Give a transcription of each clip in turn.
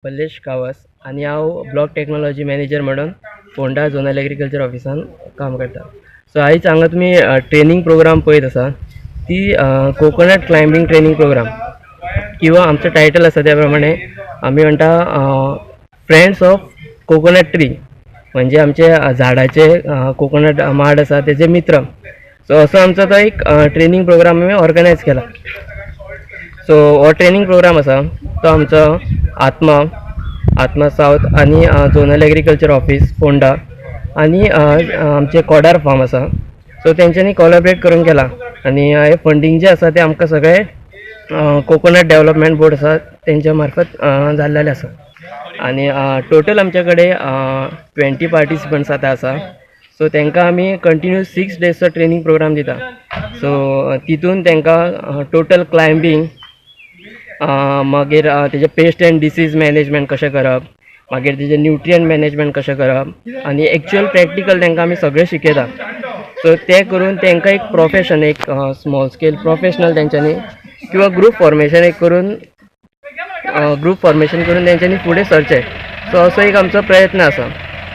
बल्लेश गांवस आनी हांव block technology manager म्हणून फोंडा झोनल एग्रीकल्चर ऑफिसान काम करता. सो आयज हांगा तुमी ट्रेनींग प्रोग्राम पळयत आसा ती कोकोनट क्लायंबींग ट्रेनींग प्रोग्राम किंवा आमचो टायटल आसा त्या प्रमाणे आमी म्हणटा फ्रेंड्स ऑफ कोकोनट ट्री, म्हणजे आमचे झाडाचे कोकोनट माड आसा तेजे मित्र. सो असो आमचो तो एक ट्रेनींग प्रोग्राम आमी ऑर्गनायज केला. सो हो ट्रेनींग प्रोग्राम आसा तो आमचो आत्मा आत्मा सावथ आनी झोनल एग्रीकल्चर ऑफिस फोंडा आनी आमचे कोडार फार्म आसा, सो तेंच्यांनी कोलॅबरेट करून केला. आनी हे फंडींग जें आसा तें आमकां सगळें कोकोनट डेवलपमेंट बोर्ड आसा तेंच्या मार्फत जाल्लेलें आसा. आनी टोटल आमचे कडेन 20 पार्टिसिपंट्स आतां आसा. सो तांकां आमी कंटिन्यू 6 डेजचो ट्रेनींग प्रोग्राम दिता. सो तितून तांकां टोटल क्लायंबींग, मागीर तेजें पेस्ट एंड डिसीज मॅनेजमेंट कशें करप, मागीर तेजें न्युट्रियंट मॅनेजमेंट कशें करप आनी एक्चुअल प्रॅक्टिकल तांकां आमी सगळें शिकयता. सो तें करून तांकां एक प्रोफेशन, एक स्मॉल स्केल प्रोफेशनल तेंच्यांनी किंवा ग्रूप फॉर्मेशन एक करून ग्रूप फॉर्मेशन करून तेंच्यांनी फुडें सरचें. सो असो एक आमचो प्रयत्न आसा.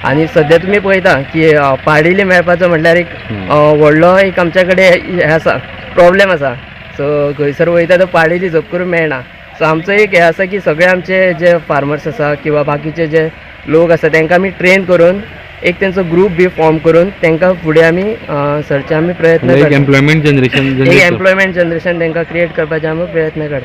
आनी सद्या तुमी पळयता की पाडिल्ले मेळपाचो म्हणल्यार एक व्हडलो एक आमच्या कडेन हें आसा, प्रॉब्लेम आसा. सो खंयसर वयता तो पाडिल्ली जप करून मेळना. सो आमचो एक हें आसा की सगळे आमचे जे फार्मर्स आसा किंवा बाकीचे जे लोक आसा तांकां आमी ट्रेन करून एक तेंचो ग्रूप बी फॉर्म करून तांकां फुडें आमी सरचे आमी प्रयत्न करता. एम्प्लॉयमेंट जनरेशन, एक एम्प्लॉयमेंट जनरेशन तांकां क्रिएट करपाचे आमी प्रयत्न करता.